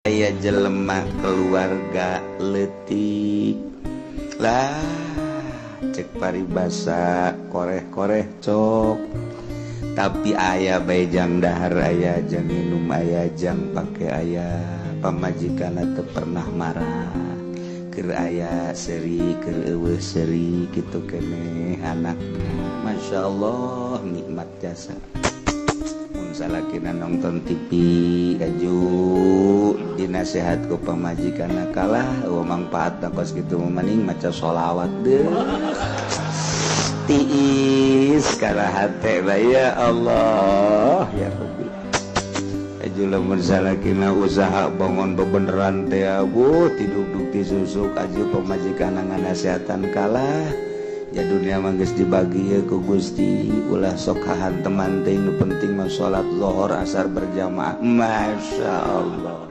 Aya jelema keluarga leutik lah, cek paribasa koreh-koreh cok, tapi aya bae jang dahar, aya jang minum, aya jang pake, aya pamajikan teu pernah marah. Keur aya seuri, keur eueuh seuri, kitu keneh anak. Masya Allah, nikmat jasa. Mun salakina nonton TV aju dinasehat ku pamajikan, kalah eueuh mangfaatna kos kitu, mending maca sholawat deh, tiis kana hate. Ya Allah ya Rabbi. Aju lamun salakina usaha bangun bebeneran teh, abu tiduk ti susuk, aju pamajikan nganasehatan, kalah ya dunia mah geus dibagi ya ku Gusti, ulah sok hahanteman teh, nu penting mah salat Lohor Asar berjamaah. Masya Allah.